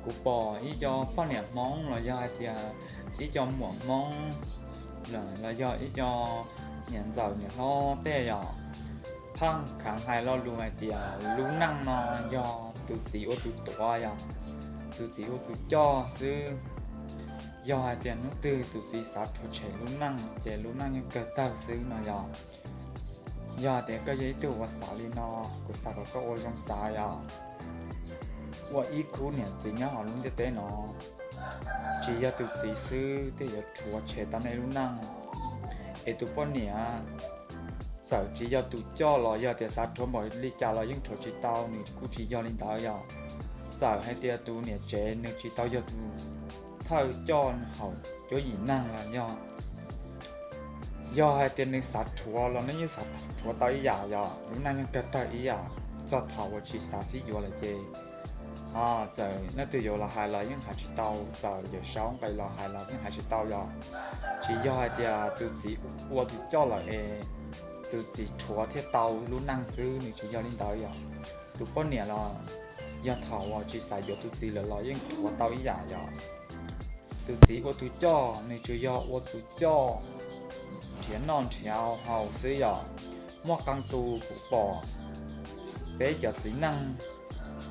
Kuv pom ib co poj niam Hmoob los yog hais tias ib co muam Hmoob los yog ib co niam ntxawm niam hlob tej yom, pheej khav hais lo lus hais tias lub neej no yog tus txiv ua tus tuav yom, tus txiv ua tus coj xwb. Yog hais tias hnub twg tus txiv xav rhuav tshem lub neej ces lub neej yeej kawg tawg xwb no yom. Yog hais tias koj yog ib tug uas xav li no, kuv xav kom koj ua zoo xav yom. Ua ib khub niam txiv nyob hauv lub ntiaj teb no, tsis yog tus txiv xwb thiaj yuav rhuav tshem tau nej lub neej. Es tus poj niam txawm tsis yog tus coj los yog tias xav rhuav npaum li cas los yeej rhuav tsis tau, nws kuj tsis yog li ntawd yom. Txawm hais tias tus niam tsev nws tsis tau yog tus thawj coj hauv cuab yim neeg los yog, yog hais tias nws xav rhuav los nws yeej xav rhuav tau ib yam yom, lub neej yeej kawg tawg ib yam. Txog thaum uas tsis xav sib yuav lawm ces txawm leej twg yuav los hais los yeej hais tsis tau, txawm Yawm Saub nqis los hais los yeej hais tsis tau yom. Tsis yog hais tias tus txiv ua tus coj lawm es tus txiv rhuav thiaj tau lub neej xwb, nws tsis yog li ntawd yom. Tus poj niam los yog thaum uas tsis xav yuav tus txiv lawm los yeej rhuav tau ib yam yom. Tus txiv ua tus coj nws tsuas yog ua tus coj nrhiav noj nrhiav haus xwb yom. Muaj qee tus kuv pom peb cov txiv neej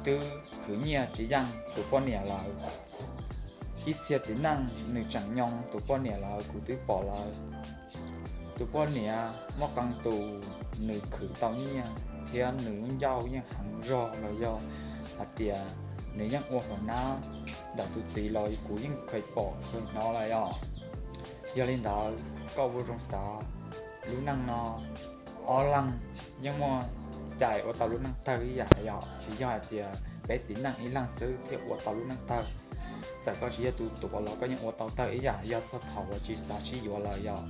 twb khwv nyiaj tsis yeej tus poj niam lawm. Ib txhia txiv neej nws tseem nyoo tus poj niam lawm kuv twb pom lawm. Tus poj niam muaj qee tus nws khwv tau nyiaj thiab nws lub ncauj yeej heev zog los yog hais tias nws yeej ua huam nab ntawm tus txiv los kuv yeej kheev pom kheev hnov lawm yom. Yog li ntawd koj ua zoo xav, lub neej no ob leeg yeej muaj cai ua tau lub neej tawg ib yam yom. Tsis yog hais tias peb txiv neej ib leeg xwb thiaj ua tau lub neej tawg. Txawm koj tsis yog tus tuav los koj yeej ua tau tawg ib yam yog txog thaum uas tsis xav sib yuav lawm yom.